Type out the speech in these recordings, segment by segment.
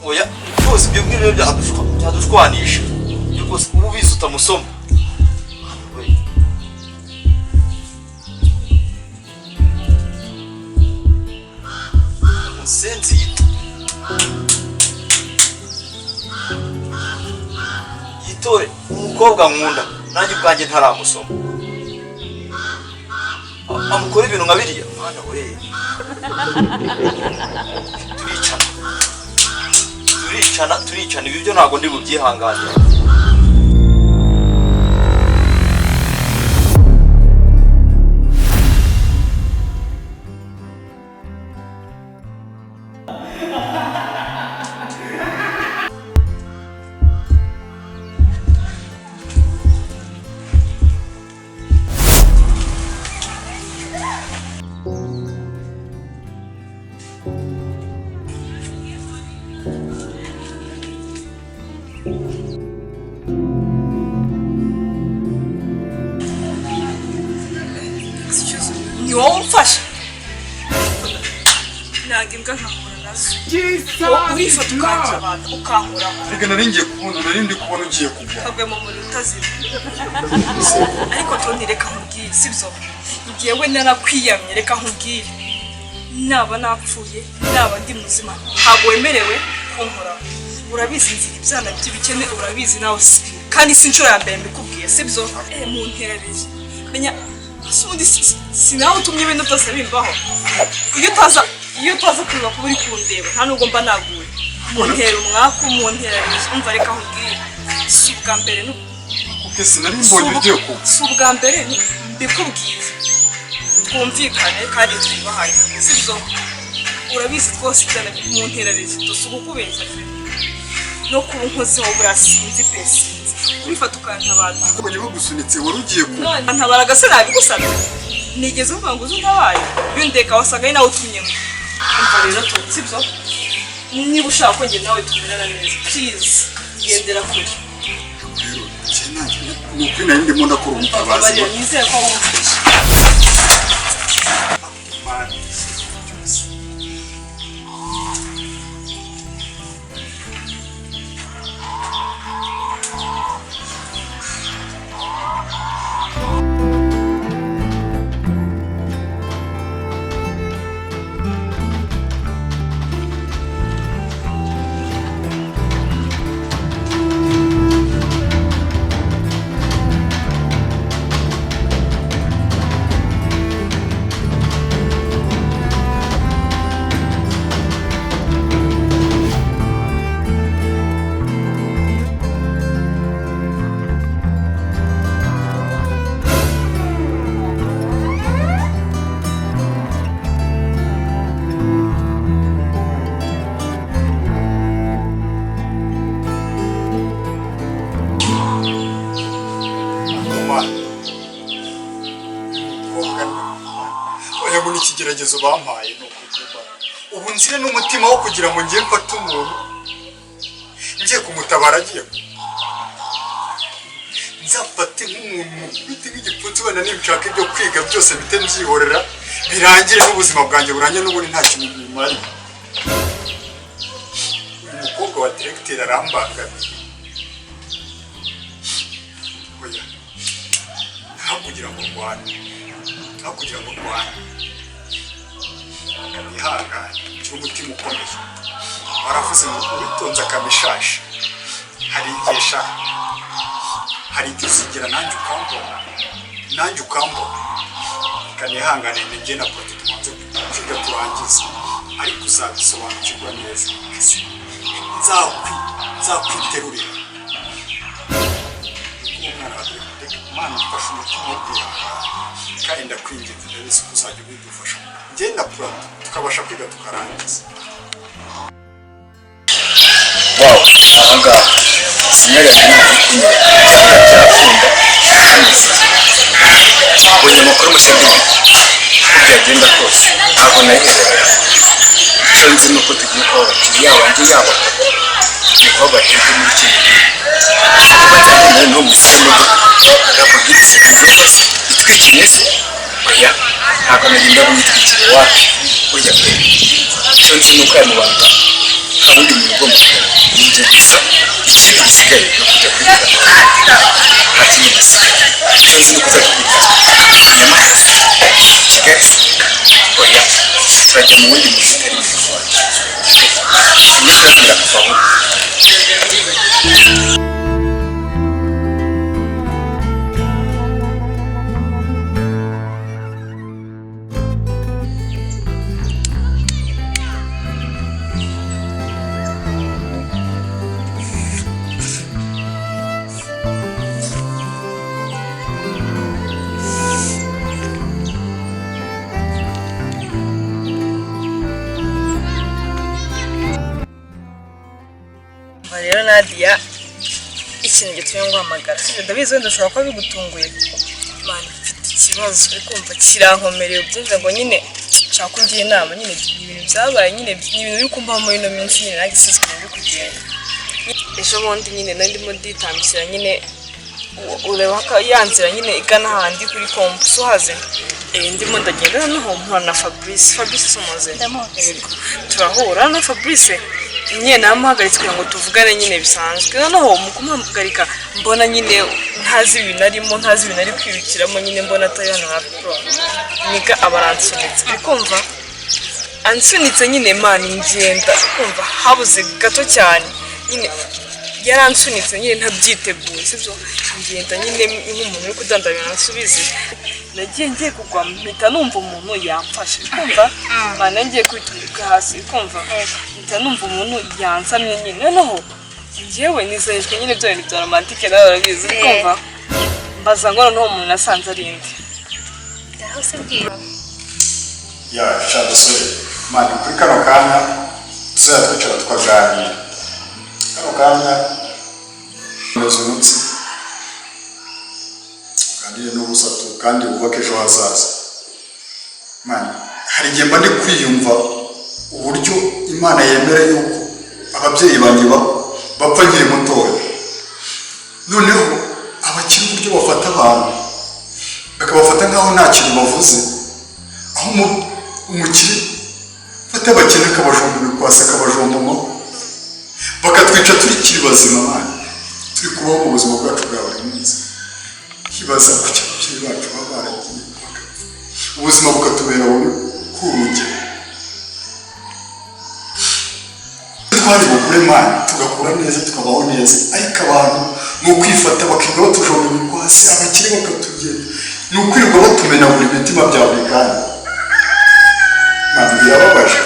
Oya rwose, ibyo ngibyo byadushwanisha. Ibyo rwose uba ubizi utamusoma We. Umusenzi yitore umukobwa nkunda, nanjye ubwanjye ntaramusoma, amukora ibintu nka biriya. Mwana we, turicana, turicana, turicana. Ibi byo ntabwo ndi bubyihanganire. Excuse me, ni wowe umfasha? Nanga imbwa nkahura nazo. Urifata ukanjabana ukankoraho. Reka, nari ngiye kubona, nari ndi kubona ugiye kugwa. Kagwe mu muriro utazima. Ariko Tony, reka nkubwire, sibyo? Njyewe narakwiyamye. Reka nkubwire, naba napfuye, naba ndi muzima, ntabwo wemerewe kunkoraho. Urabizi nzira ibyana by'ibikene, urabizi nawe si kandi si inshuro ya mbere mbikubwiye, sibyo? Mu nterereye menya si ubundi si nawe utumye ibintu byose bimbaho. Iyo utaza kuza kuba uri kundeba, nta nubwo mba naguye. Muntera umwaku, munterereye. Umva, reka nkubwire, si ubwa mbere Kuko sinari mbonye ugiye kugwa. Si ubwa mbere mbikubwiye. Twumvikane kandi twubahane, sibyo? Urabizi rwose cyane mu nterereye si ukukubeshya pe. No kuba unkozeho buriya sinzi pe, sinzi. Urifata ukantabara. Mbonye bagusunitse, wari ugiye kugwa. None ntabaraga se nabigusabye? Nigeze uvuga ngo uze untabaye? Iyo undeka wasaga ari nawe utumyemo. Umva rero tu, sibyo? Niba ushaka ko njye nawe tumerana neza, please gendera kure. Rero njye nanjye ni ukuri nari ndimo ndakora ubutabazi. Mbabarira, nizere ko wumvise. Mana. Mana. Umukobwa, oya, ngo ni ikigeragezo bampaye, ni ukuri kw'Imana. Ubu nzire n'umutima wo kugira ngo njye mfate umuntu ngiye kumutabara agiye kugwa, nzafate nk'umuntu mukubite nk'igipfunsi. Wenda nibishaka ibyo kwiga byose bite mbyihorera, birangire n'ubuzima bwanjye burangire, n'ubundi nta kintu bimariye. Uyu mukobwa wa diregiteri arambangamiye. Oya, nta kugira ngo ndwane, nta kugira ngo ndwane, ihangane, gira umutima ukomeye. Baravuze ngo uwitonze akamishashi. Hari igihe sha, hari igihe uzigera nanjye ukambona, nanjye ukambona. Reka nihangane, njye na Poti tubanze kwiga turangize, ariko uzabisobanukirwa neza. Ese nzakwiterurira umwana wa reka. Imana mfashe umutima wo kwihangana, kandi ndakwinginze, ndabizi ko uzajya ubidufasha njye na Purato tukabasha kwiga tukarangiza. Wow, ahangaha sinyaga ntabwo kunyereka byanga byakunda. Mbonye amakuru mashya y'ibiti. Uko byagenda kose ntabwo nayiherera. Icyo nzi ni uko tugiye kuba abakiriya, yaba njye yaba papa, tugiye kuba abaherwe muri kino gihe. Kuba cyagenda noneho munsi y'imodoka Lamborghini nziza se itwikiriye se? Oya, ntabwo nagenda bunyitwikiriye, wapi. Burya pe, icyo nzi ni uko aya mabanga nta wundi muntu ugomba kuyamenya. Gisigaye ni ukujya kuri nta kindi gisigaye. Icyo nzi ni uko uzajya Nyamata se, Kigali se, oya, turajya mu wundi mujyi utari mu wacu. Iminsi yose irakuvaho. Umva rero Nadia, ikintu gitumye nguhamagara, sibyo? Ndabizi wenda ushobora kuba bigutunguye, kuko man, mfite ikibazo uri kumva kirankomereye, ubyumve ngo nyine nshaka ko ungira inama. Nyine ni ibintu byabaye, nyine ni ibintu biri kumbaho muri ino minsi, nyine nanjye sinzi ukuntu biri kugenda. Ejo bundi nyine nari ndimo nditambikira nyine, ureba ko ya nzira nyine igana ahandi kuri kompusi uhaze, ndimo ndagenda, noneho mpura na Fabrice. Fabrice si umuzi? Ndamuzi. Yego. Turahura na Fabrice nyine, namuhagaritse kugira ngo tuvugane nyine bisanzwe. Noneho mu kumuhagarika mbona nyine ntazi ibintu arimo, ntazi ibintu ari kwirukiramo, nyine mbona atari hano hafi. Bro, niga aba aransunitse, uri kumva, ansunitse nyine, man, ngenda kumva habuze gato cyane. Nyine yaransunitse nyine ntabyiteguye, sibyo? Ngenda nyine nk'umuntu uri kudandabira, nsubize nagiye ngiye kugwa, mpita numva umuntu yamfashe, kumva mana ngiye kwitumika hasi, kumva mpita numva umuntu yansamye nyine. Noneho njyewe nizejwe nyine bya bintu bya romantique, nawe urabizi, uri kumva, mbaza ngo noneho umuntu nasanze ari inde? Ngaho se bwira. Ya sha dusore, man, kuri kano kanya tuzajya twicara tukaganira. Kano kanya komeza umunsi, uganire n'ubusa tu, kandi wubake ejo hazaza. Man, hari igihe mba ndi kwiyumva uburyo Imana yemera yuko ababyeyi banjye bapfa nkiri mutoya, noneho abakiri uburyo bafata abantu bakabafata nk'aho nta kintu bavuze, aho umukire fata abakene akabajomba ibikwasi, akabajomba amahoro, bakatwica turikiri bazima. Man, turi kubaho mu buzima bwacu bwa buri munsi, hibaza kuki ababyeyi bacu baba baragiye bagapfa, ubuzima bukatubera bubi kuri urugero. Twari bukure, man, tugakura neza, tukabaho neza, ariko abantu ni ukwifata bakirirwa batujomba ibikwasi, abakire bakatugenda, ni ukwirirwa batumenagura imitima bya buri kanya. Man, birababaje.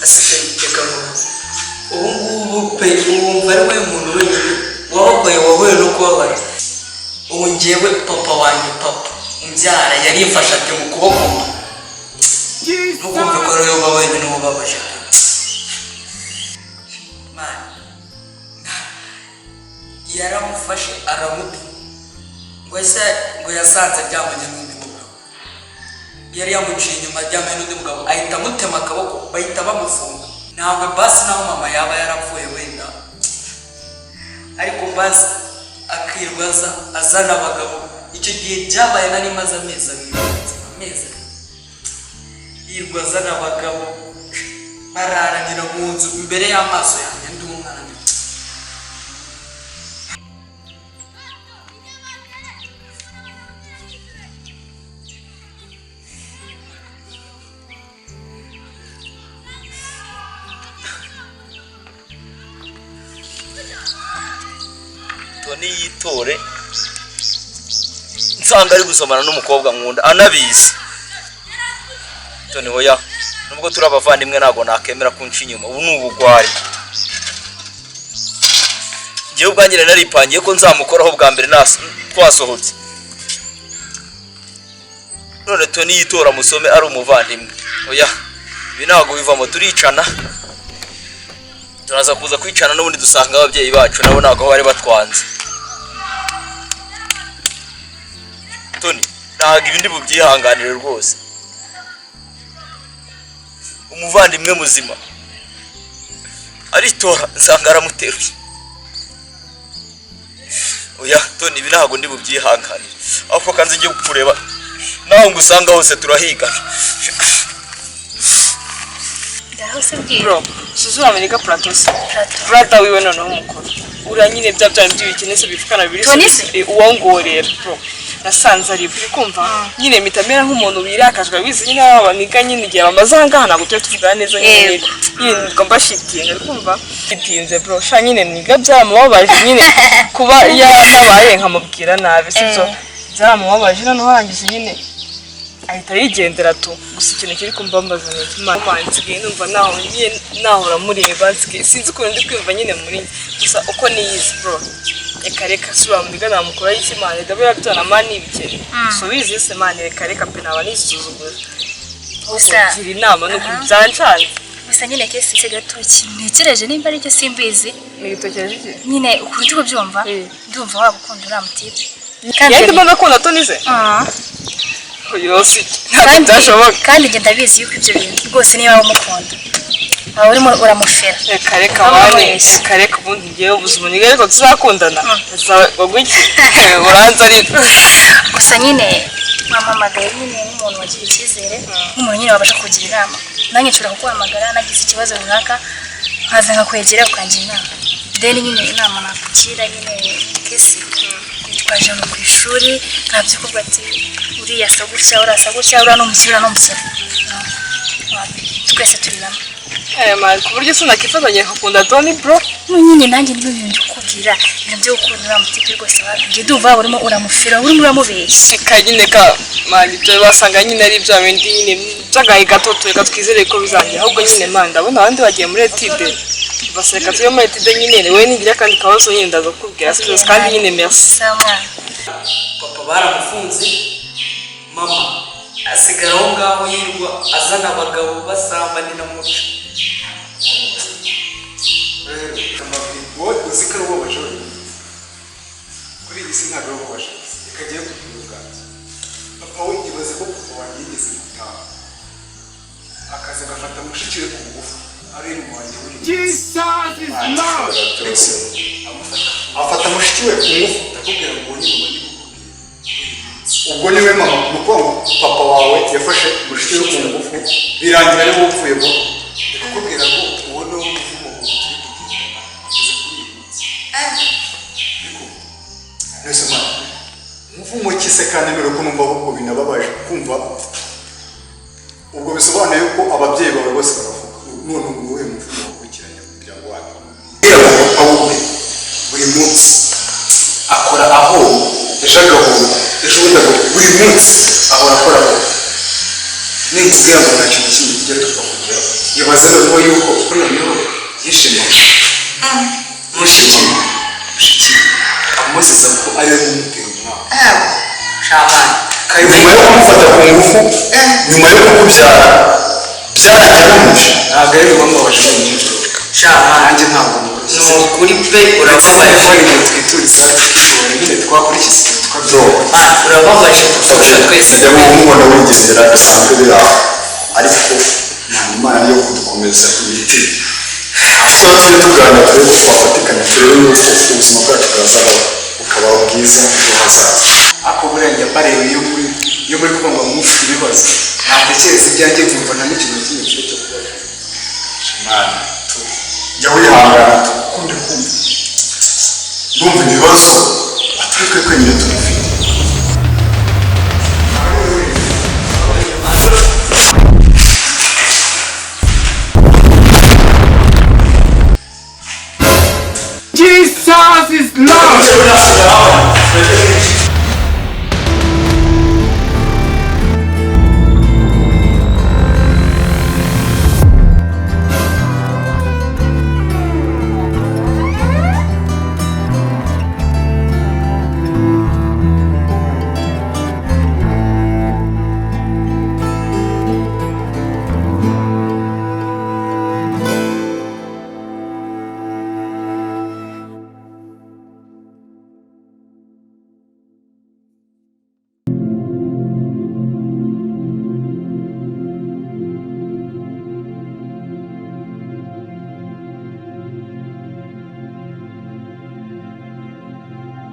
Asigaye iteka ngo ubu ngubu pe, wumva ari we muntu wenyine wababaye, wahuye no kubabara. Ubu njyewe papa wanjye, papa umbyara, yarimfashe ati mu kuboko, ntukumve ko ari wowe uba wenyine ubabaje pe. Man, yaramufashe aramuta, ngo ese ngo yasanze aryamanye n'undi mugabo, yari yamuciye inyuma aryamanye n'undi mugabo, ahita amutema akaboko, bahita bamufunga. Ntabwo basi naho mama yaba yarapfuye wenda, ariko basi akirwa aza azana abagabo. Icyo gihe byabaye nari maze amezi 2, amezi 2. Yirwa azana abagabo, bararanira mu nzu imbere y'amaso yanjye, ndi umwana ndi. Toni yitore nsanga ari gusomana n'umukobwa nkunda anabizi. Toni, hoya, nubwo turi abavandimwe ntabwo nakemera kunca inyuma, ubu ni ubugwari. Njyewe ubwanjye nari naripangiye ko nzamukoraho bwa mbere twasohotse. None Toni yitora musome ari umuvandimwe, oya, ibi ntabwo bivamo, turicana, turaza kuza kwicana n'ubundi dusanga ababyeyi bacu nabo ntabwo bari batwanze. Toni, ntabwo ibi ndi bubyihanganire rwose. Umuvandimwe muzima aritora nsanga aramuteruye, oya Toni, ibi ntabwo ndi bubyihanganire. Ahubwo kanze njye kureba naho ngusanga hose, turahigana. Ngaho se bwira. Bro. Suzura Amerika Plato se? Plato. Brother wiwe noneho mukuru. Uriya nyine bya byantu by'ibikene se bifukana bibiri. Tony se? Uwo nguwo rero bro. Nasanze ari uri kumva nyine mpita mera nk'umuntu wirakajwe, bizi nyine aba baniga nyine igihe bamaze aha ngaha ntabwo tujya tuvugana neza nyine. Yego. Nyine nirwa mbashitinga, uri kumva bitinze bro. Sha nyine niga byaramubabaje nyine kuba yarabaye nkamubwira nabi, sibyo? Byaramubabaje, noneho arangije nyine ahita yigendera tu. Gusa ikintu kiri kumbambaza ni iki? Imana, nsigaye numva naho nyine nahora mureba, nsigaye sinzi ukuntu ndi kwiyumva nyine muri njye. Gusa uko niyizi bro, reka reka, sura muniga namukora iki Imana? Reka biriya byana man ni ibikene, subizi se man? Reka reka pe, naba nisuzugura. Gusa Kugira inama ni ukuntu byancanze. Gusa nyine kesi se gato, ikintu ntekereje nimba aricyo simbizi. Ni igitekerezo iki? Nyine ukuntu ndi kubyumva, ndumva waba ukunda uriya mutipe. Yenda ndimo ndakunda Tony se? Ah. Yose ntabwo Kandi byashoboka. Kandi njye ndabizi yuko ibyo bintu rwose niba umukunda waba urimo uramufera. Reka reka. Aba Mani wese. reka reka, ubundi ngewe ubuzima ni ariko tuzakundana bagwiki uranze ariko. Gusa nyine wampamagaye nyine nk'umuntu wagira icyizere, nk'umuntu nyine wabasha kugira inama. Nanjye nshobora kuguhamagara nagize ikibazo runaka, nkaza nkakwegera ukangira inama. Then nyine inama nakugira nyine kesi, witwaje ngo ku ishuri ntabyo kuvuga ati uriya asa gutya, uriya asa gutya, uriya ni umukire, uriya ni umukene. No. Wapi, twese turi bamwe. Eh man, ku buryo sinakifatanya nkakunda Tony bro. No nyine nanjye nibyo bintu ndi kukubwira, ibintu byo gukunda uriya mutipe rwose wapi, njye ndumva waba urimo uramufera, urimo uramubeshya. Reka nyine ka man, ibyo basanga nyine ari bya bindi nyine by'agahe gato, reka twizere ko bizangira. Ahubwo nyine man, ndabona abandi bagiye muri étude, baseka tujye muri étude nyine. Wowe nigira akandi kabazo nyine ndaza kukubwira, sibyo? Kandi nyine merci. Sawa mwana. Papa baramufunze, mama asigara aho ngaho yirirwa azana abagabo basambanira muco. Wowe uzi ko ari ubabaje wenyine kuri iyi si? Ntabwo ari ubabaje, reka agiye kugira ubwanjye. Papa we, ibaze ko papa wanjye yigeze gutaha akaza agafata mushiki we ku ngufu, ari mu wanjye buri Byose afata mushiki we ku ngufu. Ndakubwira ngo uwo ni mama, ndi kukubwira. Ubwo niwe mama, ni ukuvuga ngo papa wawe yafashe mushiki we ku ngufu, birangira ari wowe upfuye bwo. Ndakubwira ngo uwo ni wo muvumo ngo turi kugendana kugeza kuri uyu munsi. Ariko mwese mwana, umuvumo ki se? Kandi none ko numva ahubwo binababaje kumva, ubwo bisobanuye ko ababyeyi bawe bose baravuga. None ubu wowe muvumo wakurikiranye mu muryango wanyu? Kubwira ngo papa we buri munsi akora aho, ejo agahomba, ejo bundi agahomba, buri munsi ahora akora aho. Ninkubwira ngo nta kintu kindi tujya tupfa kugeraho, ibaze noneho yuko noneho yishe mama, yishe mama mushiki we, amuziza ko ari we umuteye umwana. Shamani. Nyuma yo kumufata ku ngufu, nyuma yo kukubyara, byarangiye bamwishe. Ntabwo ari bambabaje wenyine. Shamani. Nanjye ntabwo noroshye. Ni ukuri pe, Uretse urababaje. ko igihe twituriza tukishobora nyine, twakora iki tukabyumva. Man, urababaje kuturusha twese. Njya mubona wigendera bisanzwe biri aho, ariko nta Imana yo kudukomeza imitima. Tuzaba tujye tuganira, turebe ko twafatikanya, turebe yuko ubuzima bwacu bwazabaho bukabaho bwiza ejo hazaza. Ako buriya njya mbareba iyo muri kuvuga ngo mufite ibibazo, natekereza ibyanjye nkumva nta n'ikintu na kimwe mfite cyo kubaho. Mwana jya wihangana, tukunde kumva. Ndumva ibibazo atari twe twenyine tubifite. Jesus is Lord.